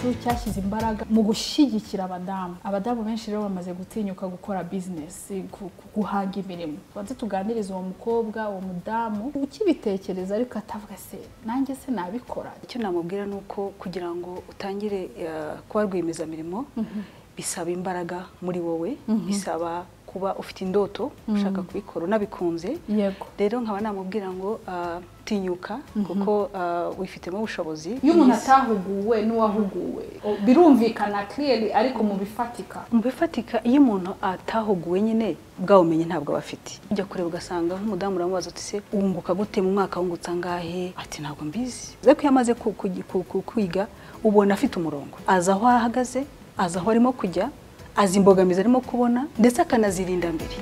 cyacu cyashyize imbaraga mu gushyigikira abadamu. Abadamu benshi rero bamaze gutinyuka gukora bizinesi, guhanga imirimo. Tubanze tuganirize uwo mukobwa, uwo mudamu ukibitekereza ariko atavuga se nanjye se nabikora. Icyo namubwira ni uko kugira ngo utangire kuba rwiyemezamirimo bisaba imbaraga muri wowe, bisaba kuba ufite indoto ushaka kubikora unabikunze. Yego. Rero nkaba namubwira ngo tinyuka kuko wifitemo ubushobozi. Iyo umuntu atahuguwe n'uwahuguwe birumvikana clearly, ariko mu bifatika, mu bifatika iyo umuntu atahuguwe nyine bwa bumenyi ntabwo aba afite. Ujya kureba ugasanga nk'umudamu uramubaza uti se wunguka gute mu mwaka, wungutse angahe? Ati ntabwo mbizi. Ariko iyo amaze kwiga ubona afite umurongo, azi aho ahagaze, azi aho arimo kujya, azi imbogamizi arimo kubona ndetse akanazirinda mbere.